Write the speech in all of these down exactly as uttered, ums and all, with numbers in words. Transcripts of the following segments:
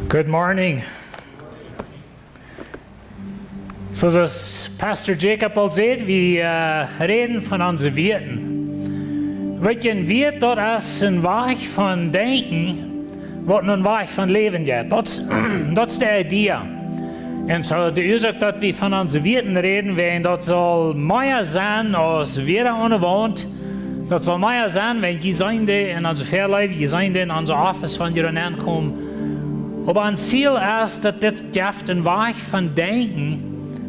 Good morning. Soo aus Pastor Jacob aul säd, wie äh, räden von onse Wieeten. Weet jie, een Wieet, daut es een Wajch von Denkjen, waut een Wajch von Läwen jeit. Daut, daut es de Idee. Un soo, de Uasoak, daut wie von onse Wieeten räden, wiels daut saul mea sennen aus Wieet aune Waunt. Daut saul mea sennen, wan jie seenen dee en onse Väaleew, jie seenen dee en onse Office, wan jie doa nenkomen. Oba een Ziel es, daut dit jeft een Wajch von Denkjen,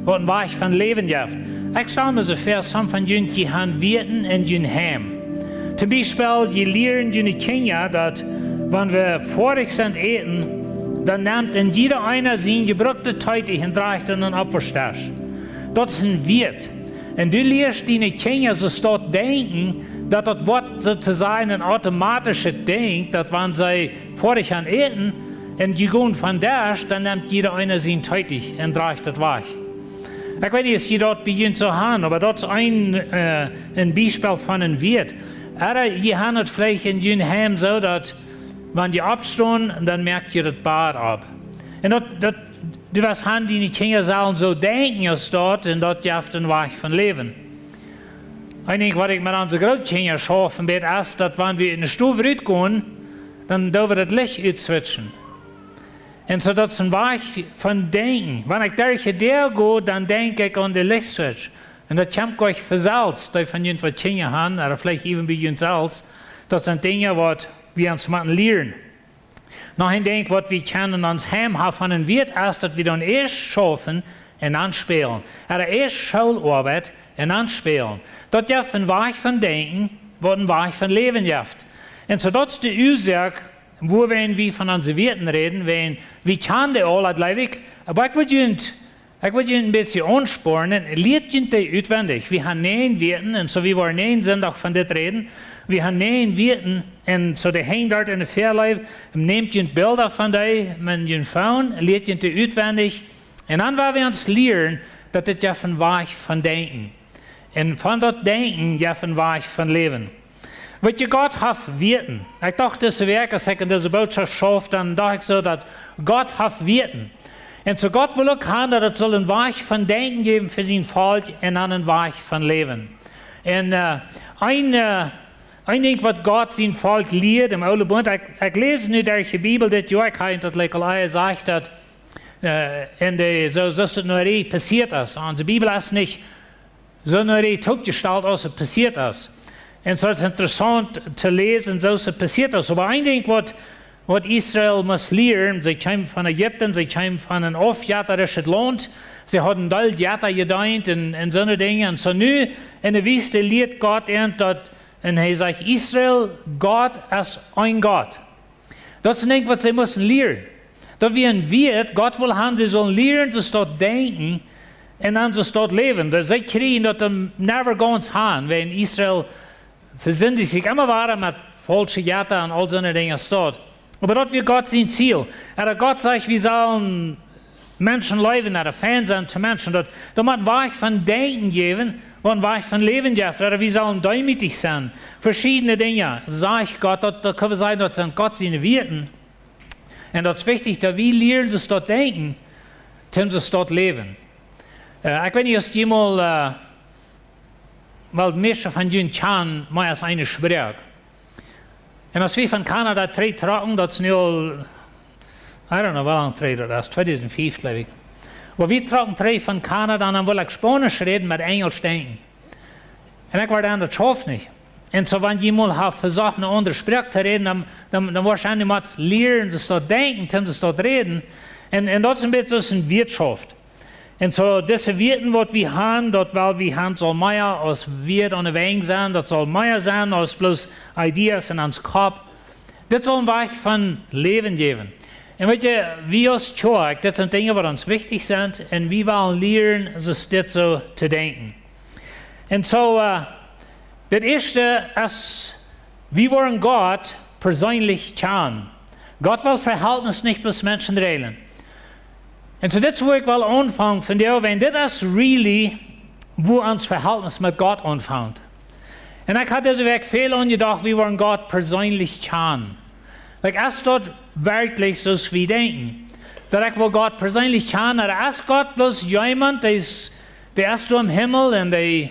waut een Wajch von Läwen jeft. Ekj stal mie soo väa, some von junt, jie han Wieeten en jun Heim. Toom Biespel, jie lieren june Kjinja, daut wan wie foadich sent äten, dan nemt een jieda eena sien jebrucktet Teetuch un drajcht daut en een Oppwoaschdesch. Daut es een Wieet. Un du lieescht diene Kjinja soo daut denkjen, daut daut woat soo to sajen een automatischet Dinkj, daut wan see foadich han äten un jie gonen von Desch, dan nemt jieda eena sien Teetuch un drajcht daut wajch. Ekj weet nich aus jie daut bie junt soo han, oba daut es een, äh, een Biespel von een Wieet. Ooda jie han daut veleicht en jun Heim soo, daut wan jie oppstonen, dan moakt jie daut Bad opp. Un daut, daut, du woascht han, diene Kjinja sellen soo denkjen aus daut, un daut jeft een Wajch von Läwen. Een Dinkj, waut ekj met onse Grootkjinja schaufen deed, es daut wan wie en de Stow rutgonen, dan doo wie daut Licht utswitchen. Un soo daut es een Wajch von Denkjen. Wan ekj derch de Däa go, dan denkj ekj aun de Lichtswitch. Un daut kjemt jlikj von selfst, dee von junt waut Kjinja han, ooda veleicht even bie junt selfst. Daut sent Dinja, waut wie ons motten lieren. Noch een Dinkj, waut wie kjennen en ons Heim haben von een Wieet, es, daut wie dan ieescht schaufen un dan spälen. Ooda ieescht Schooloabeit un dan spälen. Daut jeft een Wajch von Denkjen, waut een Wajch von Läwen jeft. Un soo daut es de Uasoak, wuarom wie von onse Wieeten räden, wiels wie kjanen dee aula, jleew ekj. Oba ekj wudd junt, ekj wudd junt een bät aunspornen, lieet junt dee utwendich. Wie han näajen Wieeten, un soo wie woaren näajen Sindach von dit räden. Wie han näajen Wieeten, un soo dee henjen doa en de Väaleew, nämt junt Bilda von dee, met jun Phone, lieet junt dee utwendich. Un dan woa wie ons lieren, daut dit jeft een Wajch von Denkjen. Un von daut Denkjen jeft een Wajch von Läwen. Weet jie, Gott haft Wieeten. Ekj docht dise Wäakj, aus ekj aun dise Bootschoft schauf, dan docht ekj soo, daut Gott haft Wieeten. Un soo Gott well uk han, daut et saul een Wajch von Denkjen jäwen fa sien Volkj un dan een Wajch von Läwen. Un äh, een, äh, een Dinkj, waut Gott sien Volkj lieet em Oolen Bunt, ekj, ekj läs nu derch de Bibel dit Joa, ekj hab daut lekj aul jesajcht, daut äh, en de, soo, soo aus et nu real passieet es. Onse Bibel es nich soo nu real toopjestalt aus et passieet es. Un soo es et interessaunt to läsen, soo aus et passieet es. Oba een Dinkj, waut, waut Israel must lieren, see kjeemen von Ägipten, see kjeemen von een aufjettarischet Launt, see hauden dol Jetta jedeent un, un soone Dinja. Un soo nu en de Wiest lieet Gott an daut, un hee sajcht: Israel, Gott es een Gott. Daut es een Dinkj, waut see musten lieren. Daut wia een Wieet, Gott well han, see sullen lieren, soo daut denkjen un dan soo daut läwen. Daut see kjrieen daut dan never gaunz han, wiels Israel vesindicht sikj emma wada met faulsche Jetta un aul soone Dinja soo. Oba daut wia Gott sien Ziel. Un Gott sajcht, wie sellen Menschen leewen, daut fein sennen to Menschen. Daut, daut mott een Wajch von denkjen jäwen, waut een Wajch von läwen jeft. Daut wie sellen deemootich sennen. Veschiedne Dinja, sajcht Gott, daut, daut kjenn wie sajen, daut sent Gott siene Wieeten. Un daut es wichtich, daut wie lieren, soo daut denkjen, toom soo daut läwen. Äh, ekj weet nich, aus jie mol, äh, well, mieeschte von junt kjanen mea aus eene Sproak. Un aus wie von Kanada trigjtrocken, daut es nu aul, I don't know, woo lang trigj daut es, tweedusent fief, jleew ekj. Oba wie trocken trigj von Kanada, un dan wull ekj Spaunisch räden met Enjelsch denkjen. Un ekj wort dan, daut schauft nich. Un soo, wan jie mol haben vesocht, eene aundre Sproak to räden, dan, dan, dan woascht du motst lieren, soo daut denkjen, toom soo daut räden. Un, un daut es een bät soo aus eene Wieetschoft. Un soo, dise Wieeten, waut wie han, daut well wie han, saul mea aus Wieet aune Wenj sennen, daut saul mea sennen aus bloos Ideas en ons Kopp. Dit saul een Wajch von Läwen jäwen. Un weet jie, wie aus Kjoakj, dit sent Dinja, waut ons wichtich sent, un wie wellen lieren, soo dit soo to denkjen. Un soo, äh, daut ieeschte es, wie woaren Gott perseenlich kjanen. Gott well Verhältnis, nich bloos Menschen räden. Un soo, dit es, wua ekj well aunfangen von dee, wiels dit es really, wua ons Verhältnis met Gott aunfangt. Un ekj haud dise Wäakj väl aun jedocht, wie woaren Gott perseenlich kjanen. Like, es daut werkjlich soo aus wie denkjen? Daut ekj well Gott perseenlich kjanen, daut es Gott bloos jemaunt, dee es, dee es doa em Himmel un dee,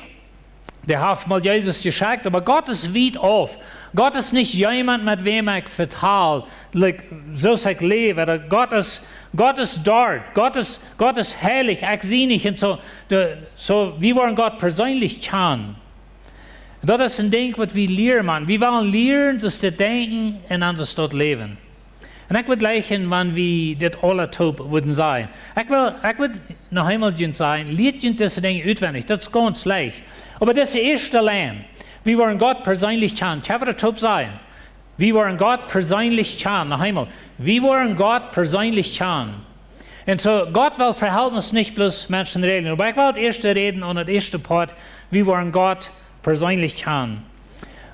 dee haft mol Jesus jeschekjt, oba Gott es wiet auf. Gott es nich jemaunt, met wäm ekj vetal, like, soo aus ekj läw. Daut Gott es, Gott es doa, Gott es, Gott es heilich, ekj sie nich. Un soo, de, soo, wie woaren Gott perseenlich kjanen. Daut es een Dinkj, waut wie lieren motten. Wie wellen lieren, soo to denkjen un dan soo to läwen. Un ekj wudd jleichen, wan wie dit aula toop wudden sajen. Ekj well, ekj wudd noch eemol junt sajen, lieet junt dise Dinja utwendich. Daut es gaunz leicht. Oba dise ieeschte Lien, wie woaren Gott perseenlich kjanen. Kjenn wie daut toop sajen? Wie woaren Gott perseenlich kjanen. Noch eemol. Wie woaren Gott perseenlich kjanen. Un soo, Gott well Verhältnis, nich bloos Menschen räden. Oba ekj well daut ieeschte räden aun daut ieeschte Poat, wie woaren Gott perseenlich kjanen.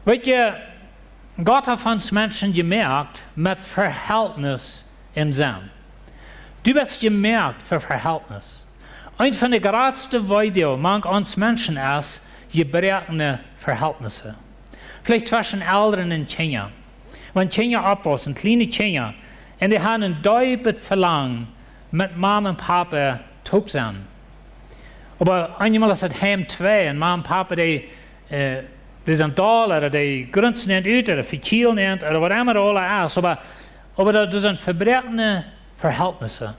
Weet jie, Gott haft ons Menschen jemoakt met Verhältnis em Senn. Du best jemoakt fa Verhältnis. Eent von de jratste Weedoag mank ons Menschen es jebroakne Verhältnisse. Veleicht tweschen Elren un Kjinja. Wan Kjinja oppwaussen, kjliene Kjinja, un dee haben een deepet Velangen, met Mame un Pape toop sennen. Oba eenjemol es daut Heim twei un Mame un Pape, dee, äh, dee sent doll, ooda dee grunzen eent ut, ooda vekjielen eent, ooda waut emma daut aula es. Oba, oba daut, daut sent jebroakne Verhältnisse.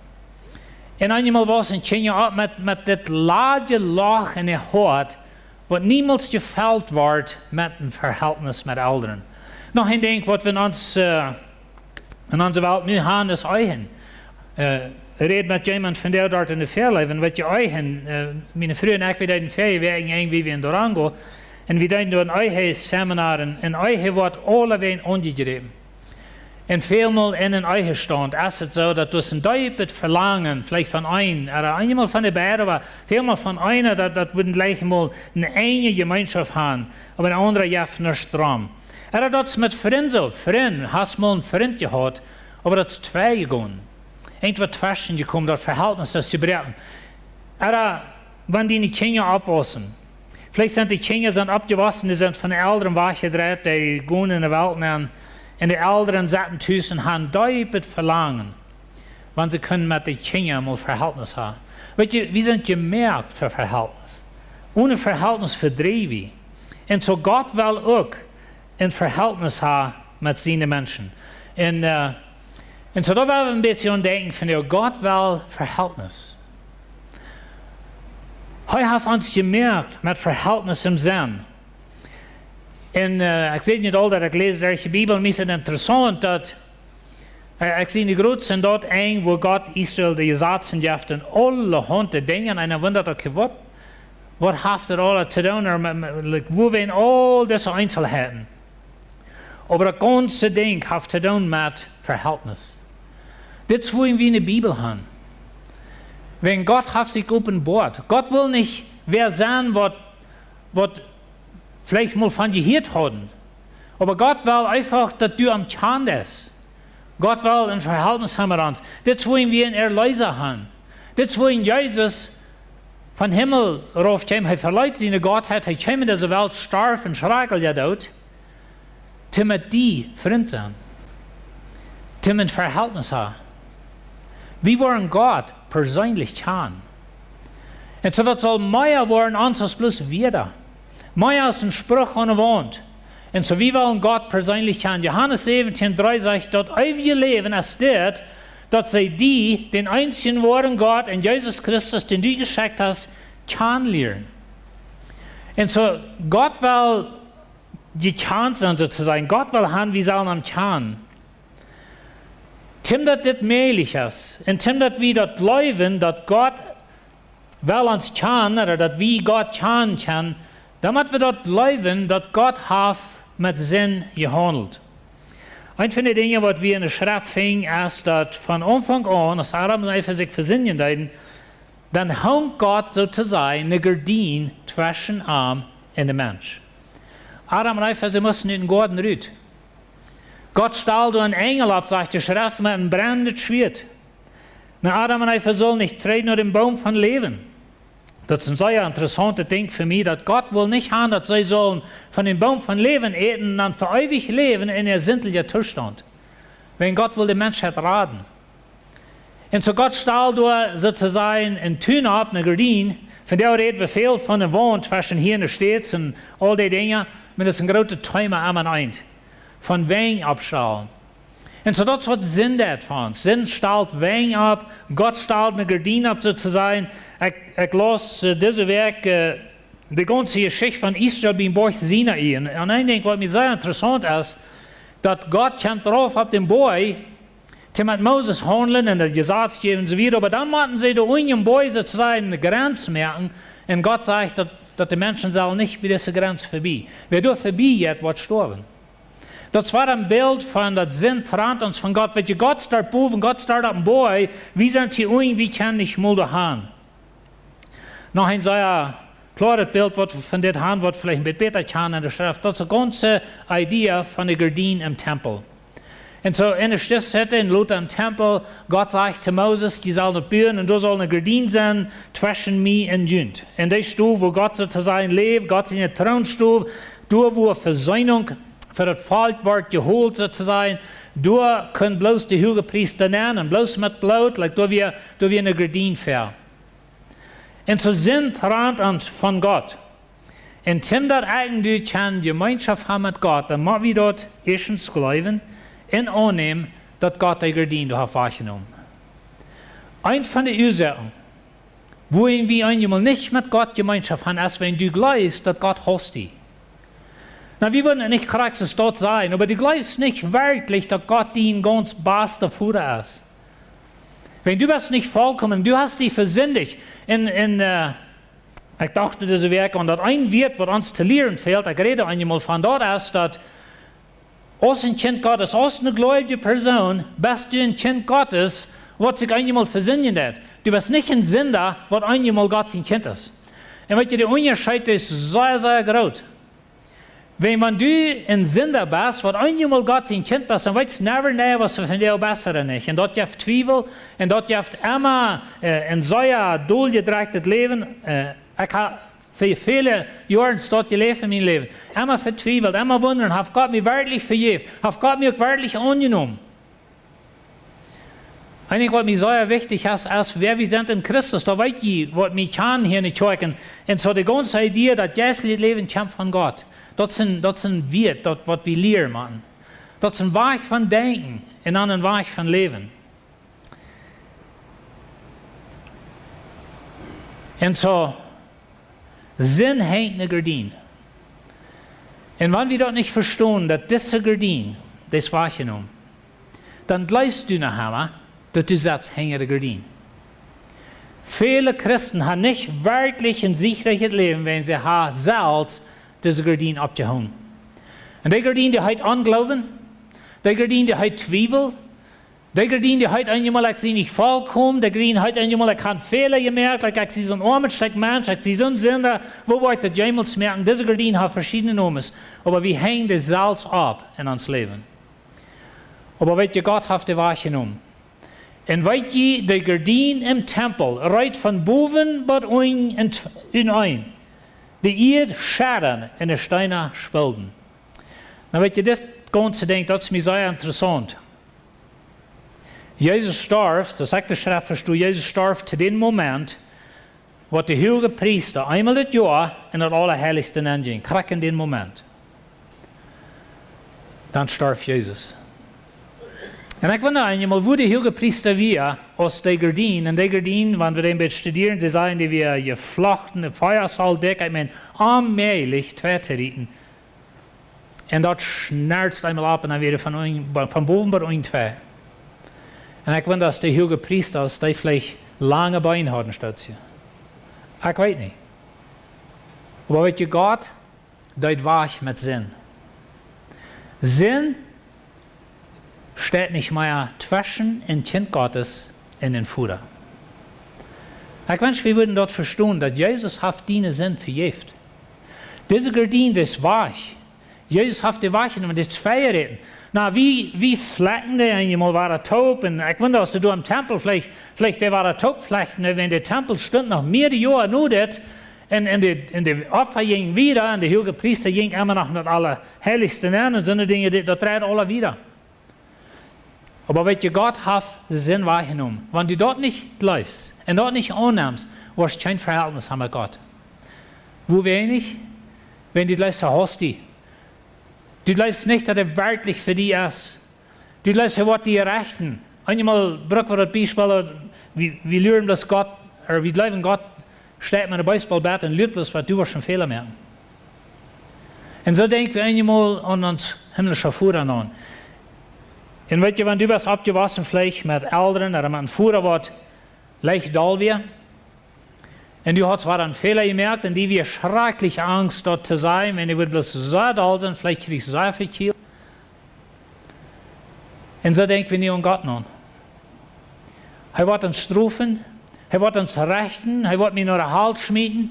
Un eenjemol waussen Kjinja opp met, met dit ladje Loch en äa Hoat, waut niemols jefelt woat met een Verhältnis met Elren. Noch een Dinkj, waut wie en ons, äh, en onse Welt nu haben, es Ehen. Äh, räd met jemaunt von dee doa en de Fäa läwen, waut je Ehen, äh, miene Fru un ekj, wie deeden väaje Wäakj eng, wie wieren en Durango. Un wie deeden doa een Ehe-Seminar un, un Ehe woat aulawäajen aunjejräwen. Un välmol en een Ehestaunt es et soo, daut doa een deepet Velangen, veleicht von eenen, ooda eenjemol von de beide, oba välmol von eenen, daut, daut wudden jlikj mol eene enje Jemeenschoft haben, oba een aundra jeft nuscht doarom. Ooda daut es met Frind soo, Frind, hast mol een Frint jehaut, oba daut es twei jegonen. Irjentwaut tweschen jekomen, daut Verhältnis es jebroaken. Ooda wan diene Kjinja oppwaussen. Veleicht sent de Kjinja sent oppjewossen, dee sent von de Elren wajchjedreit, dee gonen en de Welt nenn. Un de Elren sitten tus un haben deepet Velangen, wan see kunnen met de Kjinja mol Verhältnis haben. Weet jie, wie sent jemoakt fa Verhältnis. Onen Verhältnis vedriew wie. Un soo Gott well uk een Verhältnis haben met siene Menschen. Un, äh, un soo doa woa wie een bät aun denkjen von, jo, Gott well Verhältnis. Hee haft ons jemoakt met Verhältnis em Senn. Un, äh, ekj säd nich aul daut ekj läs derch de Bibel, mie es et interessaunt daut, äh, ekj sie en de Groot en daut Enj, wua Gott Israel de Jesazen jeft un aulahaunt Dinja, un dan wundat, okay, waut, waut haft daut aula to doonen, ooda met, met, like, wua wie en aul dise Eenzelheiten. Oba daut gaunze Dinkj haft to doonen met Verhältnis. Dit es wua wie en de Bibel haben. Wäajen Gott haft sikj openboat. Gott well nich wäa sennen, waut, waut veleicht mol von jehieet hauden. Oba Gott well eefach, daut du am kjanst. Gott well een Verhältnis haben met ons. Dit es wua wie en Erleesa haben. Dit es wua en Jesus vom Himmel rauf kjeem. Hee veleet siene Gottheit, hee kjeem en dise Welt, storf un schrakjelt doot, toom met die Frint sennen, toom een Verhältnis haben. Wie woaren Gott perseenlich kjanen. Un soo daut saul mea woaren aus, aus bloos Wieed. Mea aus een Spruch aun de Waunt. Un soo wie wellen Gott perseenlich kjanen. Johanes säwentieen dree sajcht, daut eewje Läwen es dit, daut see die, dän eensjen woaren Gott un Jesus Christus, dän du jeschekjt hast, kjanen lieren. Un soo, Gott well jekjant sennen, soo to sajen. Gott well haben, wie sellen am kjanen. Toom daut dit mäajlich es, un toom daut wie daut jleewen, daut Gott well ons kjanen, ooda daut wie Gott kjanen kjennen, dan mott wie daut jleewen, daut Gott haft met Sind jehaundelt. Eent von de Dinja, waut wie en de Schreft finjen, es daut von Aunfank aun, aus Adam un Eva sikj vesindjen deeden, dan hunk Gott, soo to sajen, ne Gardien tweschen am un de Mensch. Adam un Eva, see musten ut dän Goaden rut. Gott stald doa een Enjel opp, sajcht de Schreft, met een brennendet Schwieet. Nu, Adam un Eva sullen nich trigj no dän Boom von Läwen. Daut es een sea interessauntet Dinkj fa mie, daut Gott well nich haben, daut see sullen von dän Boom von Läwen äten un dan fa eewich läwen en äa sindjeljen Toostaunt. Wäajen Gott well de Menschheit raden. Un soo Gott stald doa soo to sajen een Tun opp, ne Gardien. Vondoag räd wie väl von ne Waunt tweschen hia un doa steit un aul dee Dinja, oba daut es een grootet Thema aun eent. Von Wenj oppstalen. Un soo daut es waut Sind deit fa ons. Sind stalt Wenj opp, Gott stalt ne Gardien opp, soo to sajen. Ekj, ekj laus, äh, dise Wäakj, äh, de gaunze Jeschicht von Israel biem Boajch Sinai. Un, un een Dinkj waut mie sea interessaunt es, daut Gott kjemt rauf opp dän Boajch, to met Moses haundlen un daut Jesaz jäwen un soo wieda. Oba dan motten see doa unjen bie, soo to sajen, ne Grenz moaken. Un Gott sajcht daut, daut de Menschen sellen nich bie dise Grenz verbie. Wäa doa verbie jeit, woat stoawen. Daut es wada een Bilt von daut Sind trant ons von Gott. Weetst, Gott steit bowen, Gott steit oppem Boajch, wie sent hia unjen, wie kjennen nich mol doa han. Noch een sea kloaret Bilt waut wie von dit han, waut veleicht een bät bäta kjennen enne Schreft. Daut es de gaunze Idee von de Gardien em Tempel. Un soo enne Stiftshitt un lota em Tempel, Gott sajcht to Moses, jie sellen daut buen, un doa saul ne Gardien sennen tweschen mie un junt. Un dee Stow, wua Gott soo to sajen läft, Gott siene Troonstow, doa wua Vesöhnunk fa daut Volkj woat jeholt, soo to sajen, doa kunn bloos de Huagepriesta nenn, un bloos met Bloot, like, doa wia, doa wia ne Gardien ver. Un soo Sind trant ons von Gott. Un toom daut eejentlich kjennen Jemeenschoft han met Gott, dan mott wie daut ieeschtens jleewen un aunnämen, daut Gott de Gardien doa haft wajchjenomen. Eent von de Uasoaken, wuarom wie eenjemol nich met Gott Jemeenschoft han, es, wan du jleefst, daut Gott hausst die. Nu, wie wudden nich krakjt soo stolt sennen, oba du jleefst nich werkjlich, daut Gott dien gaunz basta Voda es. Wan du best nich vollkomen, du hast die vesindicht. Un, un, äh, ekj docht dise Wäakj aun daut een Wuat, waut ons to lieren fält, ekj räd eenjemol von, daut es daut, aus een Kjint Gottes, aus ne jleewje Persoon, best du een Kjint Gottes, waut sikj eenjemol vesindjen deit. Du best nich een Sinda, waut eenjemol Gott sien Kjint es. Un weetst, de Unjascheet es sea, sea groot. Wan, wan du een Sinda best, waut eenjemol Gott sien Kjint best, dan weetst, never, never, waut du von die best ooda nich. Un daut jeft Twiewel, un daut jeft emma, äh, een sea doljedrekjtet Läwen. Äh, ekj hab fa väle Joaren soo jeläft en mien Läwen. Emma vetwiewelt, emma wundren, haft Gott mie werkjlich vejäft? Haft Gott mie uk werkjlich aunjenomen? Een Dinkj, waut mie sea wichtich es, es, wäa wie sent en Christus. Daut weet jie, waut mie kjanen hia enne Kjoakj. Un soo de gaunze Idee, daut jeistliche Läwen kjemt von Gott. Daut es een, daut es een Wuat, daut, waut wie lieren motten. Daut es een Wajch von denkjen un dan een Wajch von läwen. Un soo, Sind henjt ne Gardien. Un wan wie daut nich vestonen, daut dise Gardien, dee es wajchjenomen, dan jleefst du noch emma, daut du setst hinja de Gardien. Väle Christen han nich werkjlich een siegreichet Läwen, wan see han selfst dise Gardien oppjehongen. Un dee Gardien, dee heet Onjloowen, dee Gardien, dee heet Twiewel, dee Gardien, dee heet eenjemol, ekj sie nich vollkomen. Dee Gardien heet eenjemol, ekj hab Fäla jemoakt, ekj, ekj sie soon oamet Stekj Mensch, ekj sie soon Sinda. Woo woa ekj daut jemols moaken? Dise Gardien haft veschiedne Nomes, oba wie henjen dee selfst opp en ons Läwen. Oba weetst, Gott haft dee wajchjenomen. Un weetst, de Gardien em Tempel reet von bowen bat unjen en t-, en een. De Ieed schaddad un de Steena spolden. Nu weetst, dit gaunze Dinkj, daut es mie sea interessaunt. Jesus storf, soo aus ekj de Schreft vesto, Jesus storf to dän Moment, waut de Huagepriesta eemol daut Joa en daut Aulaheilichste nenjinj, krakjt en dän Moment. Dan storf Jesus. Un ekj wunda eenjemol, woo de Huagepriesta wia, aus dee Gardien, un dee Gardien, wan wie dän bät studieren, see sajen, dee wia jeflochten, de Fea saul dikj, ekj meen, onmäajlich twei to rieten. Un daut schnarzt eemol opp un dan wia von unjen, von bowen bat unjen twei. Un ekj wunda, aus de Huagepriesta, aus dee veleicht lange Been hauden, stoot see. Ekj weet nich. Oba weetst, Gott deed wajch met Sind. Sind steit nich mea tweschen een Kjint Gottes un een Voda. Ekj wensch, wie wudden daut vestonen, daut Jesus haft diene Sind vejäft. Dise Gardien, dee es wajch. Jesus haft dee wajchjenomen, dee es vejeräten. Nu, wie, wie flekjen dee eenjemol wada toop? Un ekj wunda, aus see doa em Tempel veleicht, veleicht dee wada toop flekjten, wan de Tempel stunt noch mearere Joa no dit, un, un de, un de Opfa jinjen wieda, un de Huagepriesta jinkj emma noch en daut Aulaheilichste nenn, un soone Dinja, dee, daut dreid aula wieda. Oba weetst, Gott haft de Sind wajchjenomen. Wan du daut nich jleefst un daut nich aunnemst, woascht kjeen Vehältnis haben met Gott. Woo weinich? Wan du jleefst, hee haust die. Du jleefst nich, daut hee werkjlich fa die es. Du jleefst, hee woat die rechten. Eenjemol bruck wie daut Biespel, wie, wie luren bloos Gott, ooda wie jleewen, Gott steit met een Baseballbat un luat bloos, waut du woascht een Fäla moaken. Un soo denkj wie eenjemol aun ons himmlischen Voda aun. Un weetst, wan du best oppjewossen veleicht met Elren ooda met een Voda, waut leicht doll wia, un du hast wada een Fäla jemoakt, un die wia schrakjlich angst, daut to sajen, wan dee wudd bloos soo doll sennen, veleicht kjrieech hee soo väl Kjiel. Un soo denkj wie nu aun Gott aun. Hee woat ons strofen, hee woat ons rechten, hee woat mie no de Hal schmieten.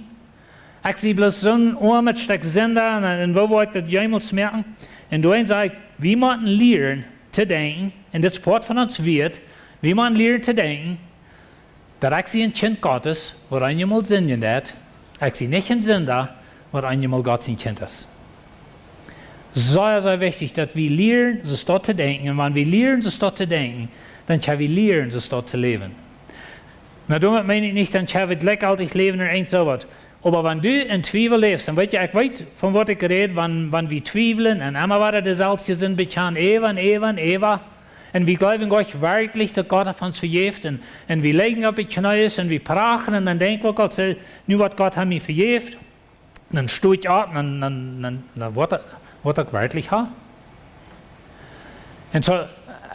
Ekj sie bloos soon oamet Stekj Sinda un, un woo woa ekj daut jemols moaken? Un doaromm saj ekj, wie motten lieren to denkjen, un dit es Poat von ons Wieet, wie motten lieren to denkjen, daut ekj sie een Kjint Gottes, waut eenjemol sindjen deit. Ekj sie nich een Sinda, waut eenjemol Gott sien Kjint es. Sea, sea wichtich, daut wie lieren, soo to denkjen. Un wan wie lieren, soo to denkjen, dan kjenn wie lieren, soo to läwen. Na, doamet meen ekj nich, dan kjenn wie jlikjjeltich läwen ooda irjent soo waut. Oba wan du en Twiewel läfst, dan weetst, ekj weet, von waut ekj räd, wan, wan wie twiewlen un emma wada deeselwje Sind bekjanen, äwa un äwa un äwa. Un wie jleewen doch werkjlich, daut Gott haft ons vejäft. Un, un wie lijen opp de Kjnees un wie prachen un dan denkj wie, Gott, soo, nu woat Gott mie vejäft. Dan sto ekj opp, dan, dan, dan, dan woat daut, woat daut werkjlich ha. Un soo,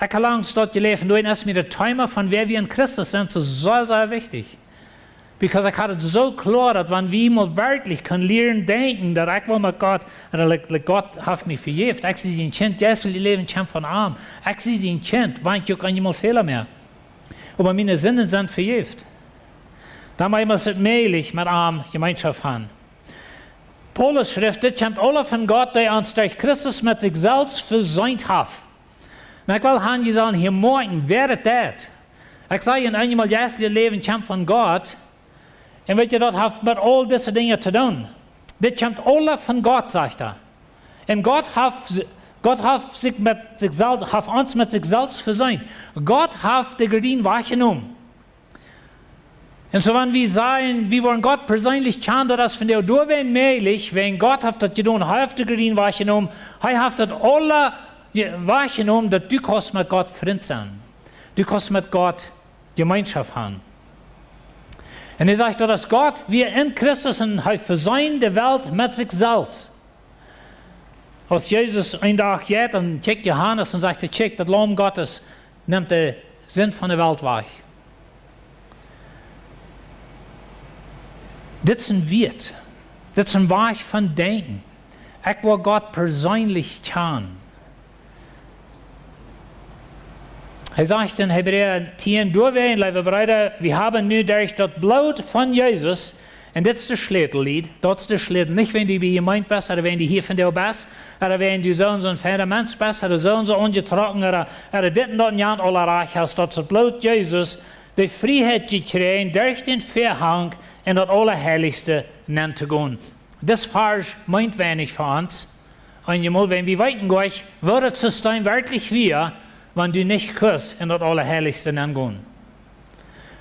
ekj ha lang daut jeläft, un doaromm es mie daut Thema von wäa wie en Christus sent, soo sea, sea wichtich. Because ekj haud daut soo kloa, daut wan wie mol werkjlich kunnen lieren denkjen, daut ekj woa met Gott, un daut, like, like, Gott haft mie vejäft. Ekj sie sien Kjint, jeistlich Läwen kjemt von am. Ekj sie sien Kjint, wan ekj uk eenjemol Fäla moak. Oba miene Sinden sent vejäft. Dan es et mäajlich met am Jemeenschoft haben. Paulus schrift, dit kjemt aula von Gott, dee ons derch Christus met sikj selfst veseent haft. Nu, ekj well han, jie sellen hia moakjen, wäa daut deit. Ekj saj, en eenjemol jeistlichet Läwen kjemt von Gott. Un weetst, daut haft met aul dise Dinja to doonen. Dit kjemt aula von Gott, sajcht hee. Un Gott haft, Gott haft sikj met sikj selfst, haft ons met sikj selfst veseent. Gott haft de Gardien wajchjenomen. Un soo, wan wie sajen, wie wellen Gott perseenlich kjanen, daut es von de Doa wäajen mäajlich, wäajen Gott haft daut jedonen, hee haft de Gardien wajchjenomen, hee haft daut aula je-, wajchjenomen, daut du kaust met Gott Frint sennen. Du kaust met Gott Jemeenschoft haben. Un hee sajcht, daut es Gott, wia en Christus un hee veseend de Welt met sikj selfst. Aus Jesus een Dach jeit, dan kjikjt Johanes un sajcht, kjikj, daut Laum Gottes nemt de Sind von de Welt wajch. Dit es een Wieet. Dit es een Wajch von denkjen. Ekj woa Gott perseenlich kjanen. Hee sajcht en Hebräa tieen, doawäajen, leewe Breeda, wie haben nu derch daut Bloot von Jesus, un dit es de Schlätel, Lied, daut es de Schlätel, nich wäajen du bie de Jemeent best, ooda wäajen du hia vondoag best, ooda wäajen du soo un soo een feina Mensch best, ooda soo un soo aunjetrocken, ooda, ooda dit un daut un jant, aula rajcht hast, daut es daut Bloot Jesus, de Frieheit jekjräajen, derch dän Väahank en daut Aulaheilichste nenn to gonen. Dis Varsch meent weinich fa ons. Eenjemol, wan wie weeten nich, woo daut System werkjlich wia, wan du nich kust en daut Aulaheilichste nenn gonen.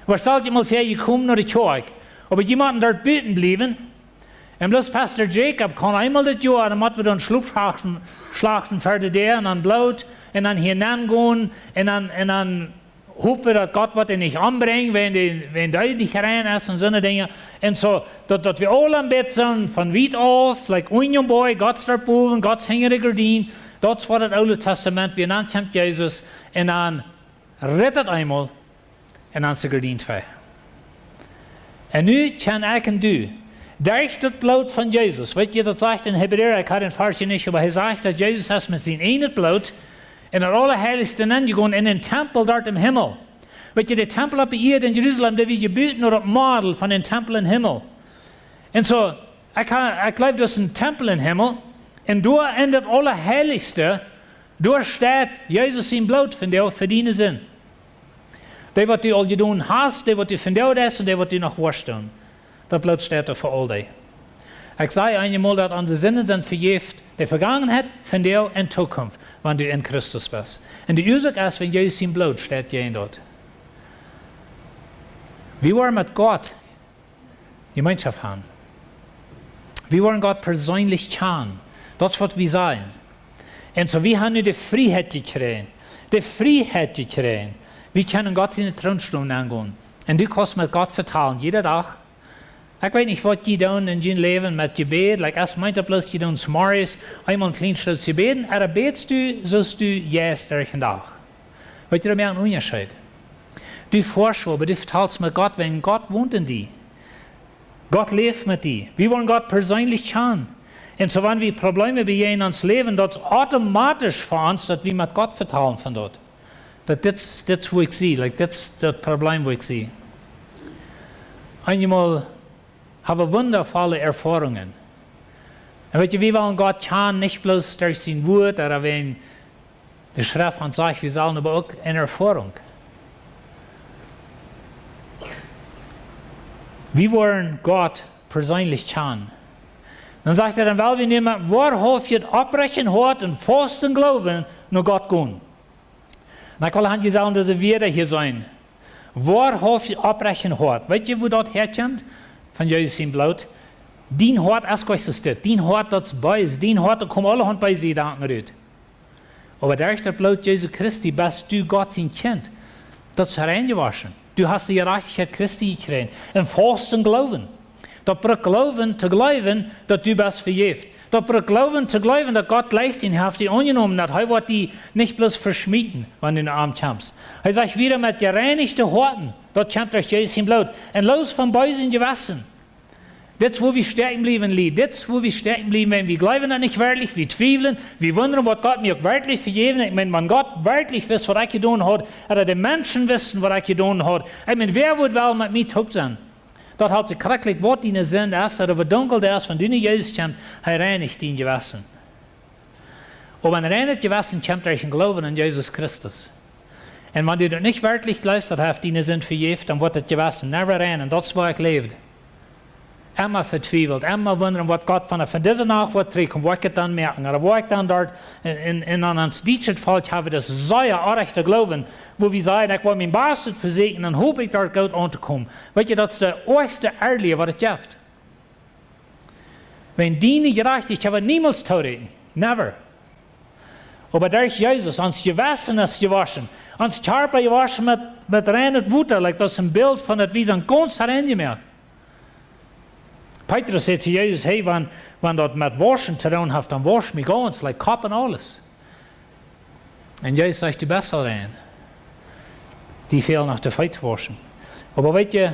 Oba stalt junt mol väa, jie komen no de Kjoakj, oba jie motten doa buten bliewen. Un bloos Pastor Jacob kaun eemol daut Joa, dan mott wie dan Schlop schlachten, schlachten fa de Däa, un dan Bloot, un dan hia nenn gonen, un dan, un dan hop wie, daut Gott woat dee nich ombrinjen, wan dee, wan dee nich rein es un soone Dinja. Un soo, daut, daut wie aula een bät sent von wiet auf, like Union Boy, Gott steit bowen, Gott es hinja de Gardien. Daut es waut daut Oole Tastament wia. Un dan kjemt Jesus un dan rit daut eemol un dan es de Gardien twei. Un nu kjenn ekj un du, derch daut Bloot von Jesus, weetst, daut sajcht en Hebräa, ekj hab dän Varsch nich, oba hee sajcht, daut Jesus es met sien ieejnet Bloot en daut Aulaheilichste nenn jegonen, en dän Tempel doa em Himmel. Weetst, de Tempel opp de Ieed en Jerusalem, dee wia jebut no daut Model von dän Tempel em Himmel. Un soo, ekj ha-, ekj jleew, daut es een Tempel em Himmel, un doa en daut Aulaheilichste, doa steit Jesus sien Bloot fa die, fa diene Sind. Dee waut du aul jedonen hast, dee waut du vondoag deist un dee waut du noch woascht doonen. Daut Bloot steit doa fa aul dee. Ekj saj eenjemol, daut onse Sinden sent vejäft, De Vegangenheit, vondoag un Tookunft, wan du en Christus best. Un de Uasoak es, wan Jesus sien Bloot steit jäajen daut. Wie woaren met Gott Jemeenschoft haben. Wie woaren Gott perseenlich kjanen. Daut es waut wie sajen. Un soo, wie haben nu de Frieheit jekjräajen. De Frieheit jekjräajen. Wie kjennen Gott sienen Troon stonen aungonen. Un du kaust met Gott vetalen, jieda Dach. Ekj weet nich waut jie doonen en jun Läwen met Jebäd. Like, es meent daut bloos jie doonen zemorjes eemol een kjlien Stootje bäden. Ooda bätst du, soo aus du jeist derch dän Dach. Weet jie, daut moakt een Unjascheet. Du foascht, oba du vetalst met Gott, wiels Gott wont en die. Gott läft met die. Wie woaren Gott perseenlich kjanen. Un soo, wan wie Probleme bejäajnen en ons Läwen, daut es automatisch fa ons, daut wie met Gott vetalen von daut. Daut dit, dit es woo ekj sie, like, dit es daut Problem woo ekj sie. Eenjemol haben wie wundavolle Erfoarungen. Un weet jie, wie wellen Gott kjanen, nich bloos derch sien Wuat, ooda wan de Schreft ons sajcht, wie sellen, oba uk en Erfoarunk. Wie woaren Gott perseenlich kjanen. Dan sajcht hee, dan well wie nu met woarhauftjet, opprechtet Hoat un fausten Gloowen no Gott gonen. Un ekj well han, jie sellen dise Wieed hia seenen. Woarhauftjet, opprechtet Hoat. Weet jie, woo daut häakjemt? Von Jesus sien Bloot. Dien Hoat es goa nich soo stell. Dien Hoat, daut es bees. Dien Hoat, doa komen aulahaunt beese Jedanken rut. Oba derch daut Bloot Jesu Christi best du Gott sien Kjint. Daut es reinjewoschen. Du hast de Jerajchtichkjeit Christi jekjräajen. Un fausten Gloowen. Daut brukt Gloowen to gleewen, daut du best vejäft. Daut brukt Gloowen to gleewen, daut Gott leeft die un haft die aunjenomen, daut hee woat die nich bloos veschmieten, wan du no am kjemst. Hee sajcht wada, met jereinichte Hoaten, daut kjemt derch Jesus sien Bloot. Un loos von beesen Jewessen. Dit es, woo wie stäakjen bliewen, Lied. Dit es, woo wie stäakjen bliewen, wan wie gleewen daut nich werkjlich, wie twiewlen, wie wundren, woat Gott mie uk werkjlich vejäwen. Ekj meen, wan Gott werkjlich wist, waut ekj jedonen haud, ooda de Menschen wisten, waut ekj jedonen haud. Ekj meen, wäa wudd woll met mie toop sennen? Daut haft sikj krakjt, waut diene Sind es, ooda woo dunkel dee es, wan du no Jesus kjemst, hee reinicht dien Jewessen. Oba een reinet Jewessen kjemt derch een Gloowen aun Jesus Christus. Un wan du daut nich werkjlich jleefst, daut hee haft diene Sind vejäft, dan woat daut Jewessen never rein. Un daut es, woo ekj läwd. Emma vetwiewelt, emma wundren, waut Gott von, von dise Nacht woat trigjkomen, woa ekj daut dan moaken, ooda woa ekj dan doa, un, un, un aun ons dietschet Volkj haben wie daut sea oaje Gloowen, woo wie sajen, ekj well mien Bastet vesieekjen, dan hop ekj doa goot auntokomen. Weet jie, daut es de oajchste Erlie, waut et jeft. Wan diene Jerajchtichkjeit woat niemols toorieekjen. Never. Oba derch Jesus, ons Jewessen es jewoschen. Ons Kjarpa jewoschen met, met reinet Wota, like, daut es een Bilt von daut, wie sent gaunz rein jemoakt. Petrus säd to Jesus, hey, wan, wan daut met wauschen to doonen haft, dan wausch mie gaunz, like, Kopp un aules. Un Jesus sajcht, du best aul rein. Die fält noch de Feet wauschen. Oba weet jie,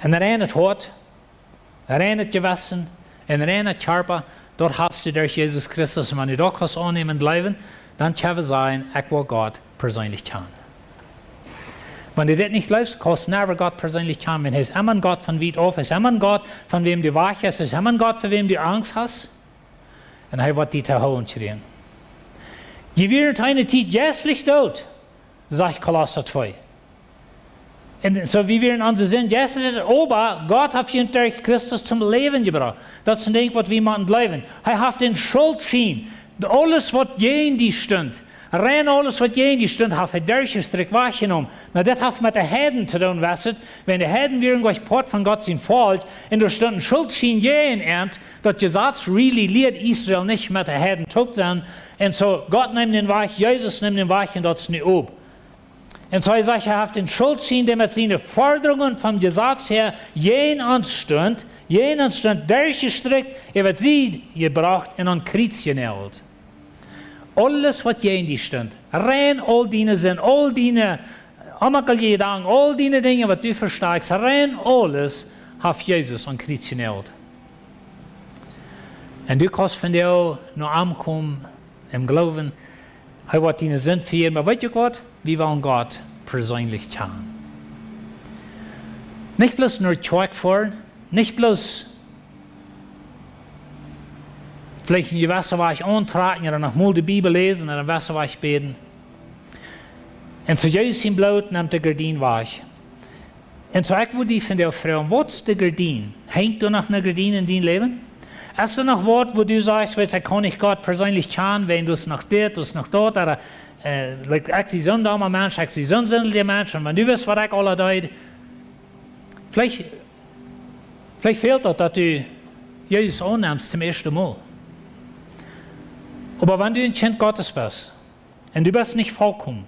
een reinet Hoat, reinet Jewessen, een reinet Kjarpa, daut hast du derch Jesus Christus. Un wan du daut kaust aunnämen un jleewen, dan kjenn wie sajen, ekj well Gott perseenlich kjanen. Wan du dit nich jleefst, kaust never Gott perseenlich kjanen. Wiels hee es emma een Gott von wiet auf, hee es emma een Gott, von wäm du wajch best, hee es emma een Gott, von wäm du Angst hast. Un hee woat die to hoolen kjrieen. Jie wieren eene Tiet jeistlich doot, sajcht Kolossa twee. Un soo, wie wieren aun de Sind jeistlich, oba Gott haft junt derch Christus toom Läwen jebrocht. Daut es een Dinkj, waut wie motten jleewen. Hee haft dän Schultschien, aules, waut jäajen die stunt, rein aules, waut jäajen die stunt, haft hee derchjestrikjt, wajchjenomen. Nu, dit haft met de Heiden to doonen, wist jie? Wan de Heiden wieren nich Poat von Gott sien Volkj, un doa stunt een Schultschien jäajen an, daut Jesaz really lieed Israel nich met de Heiden toop sennen. Un soo, Gott neem dän wajch, Jesus neem dän wajch, un daut es nu op. Un soo, hee sajcht, hee haft dän Schultschien, dee met siene Fodrungen vom Jesaz häa jäajen ons stunt, jäajen ons stunt, derchjestrikjt, äwa de Sied jebrocht un aun Kjriez jenault. Aules, waut jäajen die stunt, rein aul diene Sind, aul diene oamakjelje Jedanken, aul diene Dinja, waut du vestakjst, rein aules, haft Jesus aun Kjriez jenault. Un du kaust vondoag no am komen em Gloowen. Hee woat diene Sind vejäwen. Oba weet jie waut? Wie wellen Gott perseenlich kjanen. Nich bloos no Kjoakj foaren, nich bloos veleicht een jewessa Wajch auntrakjen ooda noch mol de Bibel läsen ooda een jewessa Wajch bäden. Un soo Jesus sien Bloot nemt de Gardien wajch. Un soo ekj wudd die vondoag froagen, waut es de Gardien? Henjt doa noch ne Gardien en dien Läwen? Es doa noch waut, wua du sajchst: "Weetst, ekj kaun nich Gott perseenlich kjanen, wäajen doa es noch dit, doa es noch daut, ooda, äh, like, ekj sie soon domma Mensch, ekj sie soon sindja Mensch, un wan du wist, waut ekj aula deed." Veleicht, veleicht fält daut, daut du Jesus aunnemst toom ieeschten Mol. Oba wan du een Kjint Gottes best, un du best nich volkomen,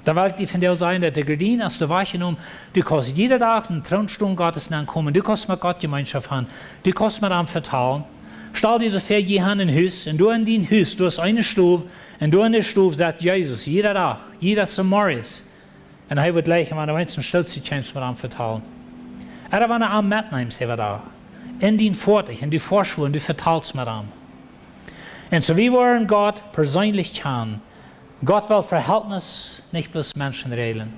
dan well ekj die vondoag sajen, daut de Gardien es doa wajchjenomen. Du kaust jieda Dach aun dän Troon Gottes aunkomen. Du kaust met Gott Jemeenschoft haben. Du kaust met am vetalen. Stal die soo väa, jie haben een Hus, un doa en dien Hus, doa es eene Stow, un doa en de Stow sett Jesus, jieda Dach, jieda Zemorjes. Un hee woat jleichen, wan de Menschen stoot, du kjemst met am vetalen. Ooda wan du am metneemst, äwa Dach. En dien Foatich, en dien Foaschwuaren, du vetalst met am. Un soo, wie woaren Gott perseenlich kjanen. Gott well Verhältnis, nich bloos Menschenräajlen.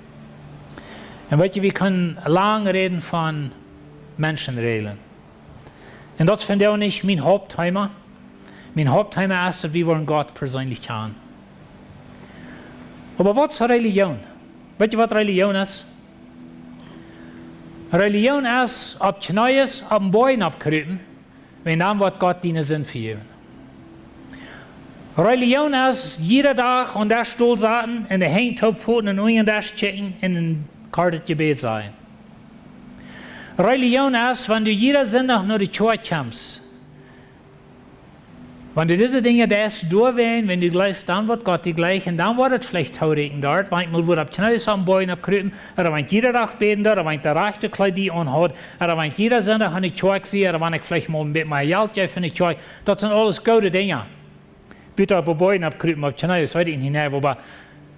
Un weetst, wie kjennen lang räden von Menschenräajlen. Un daut es vondoag nich mien Hauptthema. Mien Hauptthema es, daut wie woaren Gott perseenlich kjanen. Oba waut es Relijoon? Weetst, waut Relijoon es? Relijoon es opp Kjnees opp dän Boajch oppkrupen, wan dan woat Gott diene Sind vejäwen. Relijoon es jieda Dach aun dän Stool sitten un de Henj toopfooten un unja dän Desch kjikjen un een kortet Jebäd sajen. Relijoon es, wan du jieda Sindach no de Kjoakj kjemst. Wan du dise Dinja deist, doawäajen, wan du jleefst, dan woat Gott die jleichen, dan woat et veleicht toorieekjen doa, wan du mol woascht opp Kjnees opp dän Boajch oppkrupen, ooda wan du jieda Dach bäden deist, ooda wan du de rajchte Kjleeda aunhast, ooda wan du jieda Sindach aun de Kjoakj sitst, ooda wan du veleicht mol een bät mea Jelt jeefst aun de Kjoakj. Daut sent aules goode Dinja. Bäta opp dän Boajch oppkrupen, opp Kjnees, weet ekj nich, nä, oba,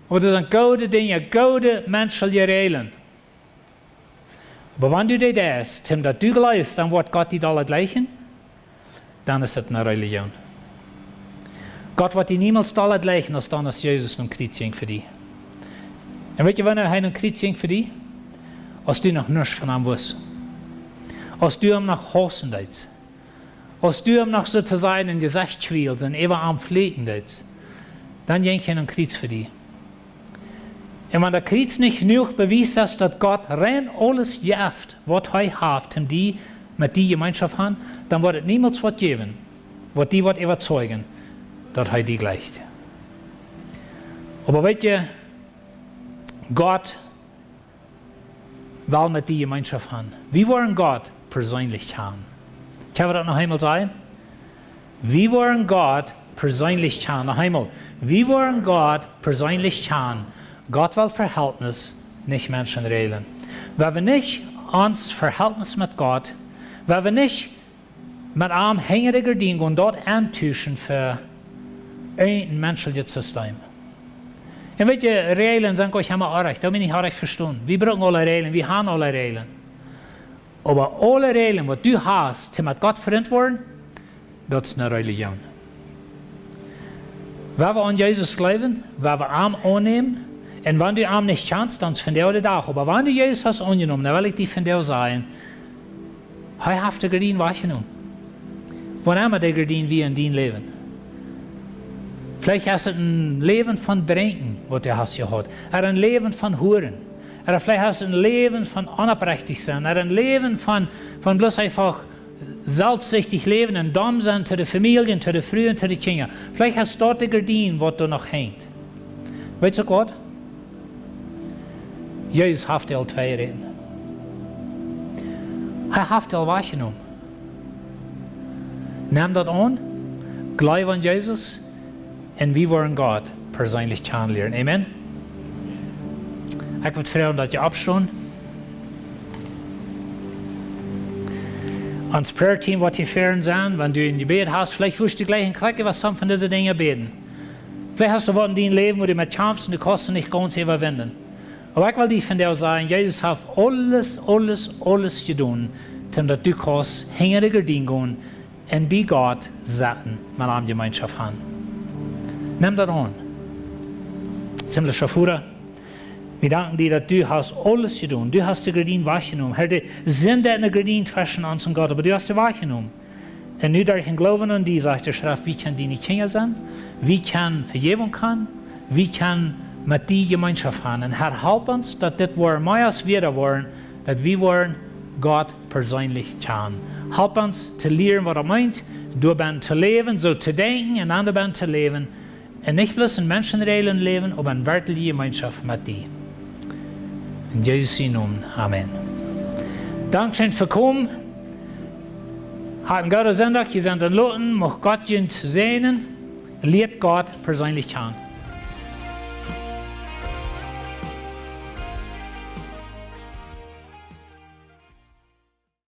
oba daut sent goode Dinja, goode menschelje Räajlen. Oba wan du dee deist, toom daut du jleefst, dan woat Gott die dolla jleichen, dan es et eene Relijoon. Gott woat die niemols dolla jleichen, aus dan, aus Jesus nom Kjriez jinkj fa die. Un weetst, wanea hee nom Kjriez jinkj fa die? Aus du noch nuscht von am wusst. Aus du am noch hausen deetst. Aus du am noch, soo to sajen, em Jesecht kjwieelst un äwa am fluchen deetst. Dan jinkj hee nom Kjriez fa die. Un wan daut Kjriez nich jenuach Bewies es, daut Gott rein aules jeft, waut hee haft, om die, met die Jemeenschoft han, dan woat et niemols waut jäwen, waut die woat äwateijen, daut hee die jleicht. Oba weetst, Gott well met die Jemeenschoft han. Wie woaren Gott perseenlich kjanen. Kjenn wie daut noch eemol sajen? Wie woaren Gott perseenlich kjanen. Noch eemol. Wie woaren Gott perseenlich kjanen. Gott well Verhältnis, nich Menschenräajlen. Wan wie nich ons Verhältnis met Gott, wan wie nich met am hinja de Gardien gonen, daut auntuschen fa een menscheljet System. Un weetst, Räajlen sent goanich emma oajch, daut mie nich oajch vestonen. Wie brucken aule Räajlen, wie han aule Räajlen. Oba aule Räajlen, waut du hast, om met Gott Frint woaren, daut es eene Relijoon. Wan wie aun Jesus jleewen, wan wie am aunnämen, un wan du am nich kjanst, dan es vondoag de Dach. Oba wan du Jesus hast aunjenomen, dan well ekj die vondoag sajen, hee haft de Gardien wajchjenomen. Waut emma de Gardien wia en dien Läwen. Veleicht es et een Läwen von Drinkjen, waut du hast jehaut. Ooda een Läwen von Huaren. Ooda veleicht es et een Läwen von onopprechtich sennen. Ooda een Läwen von, von bloos eefach selfstsichtich läwen un domm sennen to de Famielje, to de Fru un to de Kjinja. Veleicht es daut de Gardien, waut doa noch henjt. Weetst du waut? Jesus haft aul twei jeräten. Hee haft aul wajchjenomen. Nem daut aun, jleew aun Jesus, un wie woaren Gott perseenlich kjanen lieren. Amen. Ekj wudd froagen, daut jie oppstonen. Ons Prayer Team woat hia ver sennen, wan du een Jebäd hast, veleicht wurscht du jlikj een krakjt waut von dise Dinja bäden. Veleicht hast du waut en dien Läwen, wua du met kjamfst un du kaust nich gaunz äwawinjen. Oba ekj well die vondoag sajen, Jesus haft aules, aules, aules jedonen, om daut du kaust hinja de Gardien gonen un bie Gott sitten, met am Jemeenschoft han. Nem daut aun. Himmlischa Voda, wie danken die, daut du hast aules jedonen. Du hast de Gardien wajchjenomen. Herr, de Sind es eene Gardien tweschen ons un Gott, oba du hast dee wajchjenomen. Un nu derch een Gloowen aun die, sajcht de Schreft, wie kjennen diene Kjinja sennen, wie kjennen Vejäwunk han, wie kjennen met die Jemeenschoft han. Un Herr, help ons, daut dit woat mea aus wada woaren, daut wie woaren Gott perseenlich kjanen. Halp ons to lieren waut daut meent, doabennen to läwen, soo to denkjen un aundasch to läwen. Un nich bloos en Menschenräajlen läwen, oba en werkjliche Jemeenschoft met die. En Jesus sien Nomen, amen. Dankscheen fa komen. Hat en gooden Sindach, jie sent entloten, mucht Gott junt säajnen. Lieet Gott perseenlich kjanen.